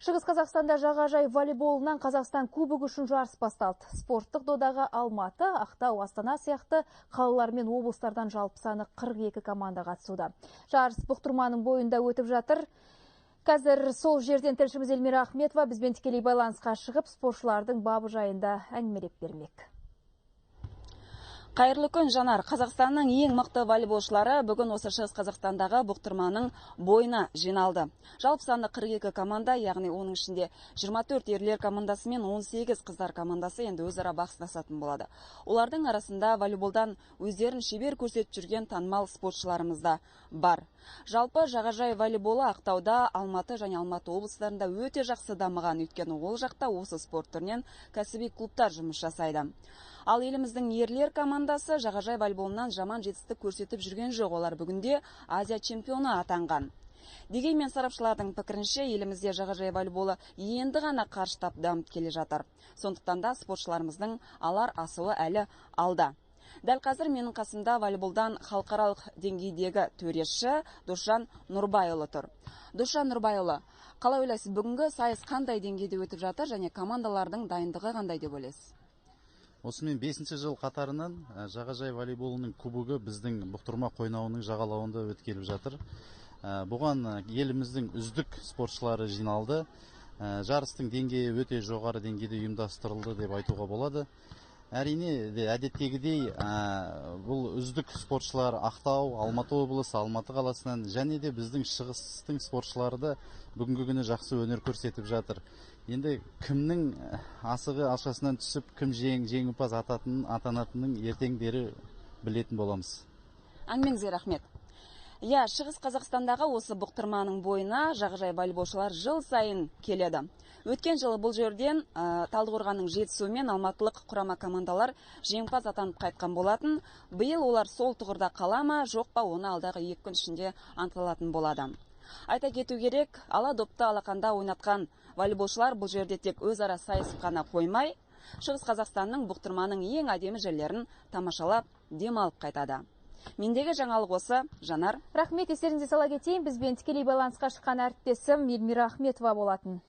Шығыс Қазақстанда жағажай волейболынан Қазақстан кубогы үшін жарыс басталды. Спорттық додаға Алматы, Ақтау, Астана сияқты қалалар мен облыстардан жалпы саны 42 команда қатысуда. Жарыс Бұқтырманың бойында өтіп жатыр. Қазір сол жерден тілшіміз Эльмира Ахметова бізбен тікелей байланысқа шығып, спортшылардың бабы жайында әңгімелеп бермек. Қайырлы күн, Жанар. Қазақстанның ең мықты волейболшылары бүгін осы Шығыс Қазақстандағы Бұқтырманың бойына жиналды. Жалпы саны 42 команда, яғни оның ішінде 24 ерлер командасы мен 18 қыздар командасы енді өзара бақ сынасатын болады. Олардың арасында волейболдан өздерін шебер көрсетіп жүрген танымал спортшыларымыз да бар. Жалпы жағажай волейболы Ақтауда, Алматы және Алматы облыстарында өте жақсы дамыған, өйткені ол жақта осы спорт түрінен кәсіби клубтар жұмыс жасайды. Ал еліміздің ерлер командасы жағажай волейболынан жаман жетістік көрсетіп жүрген жоқ. Олар бүгінде Азия чемпионы атанған. Дегенмен сарапшылардың пікірінше, елімізде жағажай волейболы енді ғана қарыштап дамып келе жатыр. Сондықтан да спортшыларымыздың алар асуы әлі алда. Дәл қазір менің қасымда волейболдан халықаралық деңгейдегі төреші Досжан Нұрбайұлы тұр. Досжан Нұрбайұлы, қалай ойлайсыз, бүгінгі сайыс қандай деңгейде өтіп жатыр және командалардың дайындығы қандай деп ойлайсыз? Осымен 5-ші жыл қатарынан жағажай волейболының кубогы біздің Бұқтырма қойнауының жағалауында өткеліп жатыр. Бұған еліміздің үздік спортшылары жиналды. Жарыстың деңгейі өте жоғары деңгейде ұйымдастырылды деп айтуға болады. Әрине, әдеттегідей бұл үздік спортшылар Ақтау, Алматы облысы, Алматы қаласынан және де біздің шығыстың спортшылары да бүгінгі күні жақсы өнер көрсетіп жатыр. Енді кімнің асығы алшасынан түсіп, кім жеңімпаз атанатынын ертең бері білетін боламыз. Әңгімеңізге рахмет. Иә, Шығыс Қазақстандағы осы Бұқтырманың бойына жағажай волейболшылар жыл сайын келеді. Өткен жылы бұл жерден Талдықорғанның Жетісу мен алматылық құрама командалар жеңімпаз атанып қайтқан болатын. Биыл олар сол тұғырда қала ма, жоқ па, оны алдағы 2 күн ішінде анықталатын болады. Айта кету керек, ала допты алақанда ойнатқан волейболшылар бұл жерде тек өзара сайысып қана қоймай, Шығыс Қазақстанның Бұқтырманың ең әдемі жерлерін тамашалап, демалып қайтады. Мендегі жаңалық осы, Жанар. Рахмет, естеріңізге сала кетейін, бізбен тікелей байланысқа шыққан әріптесім Эльмира Ахметова болатын.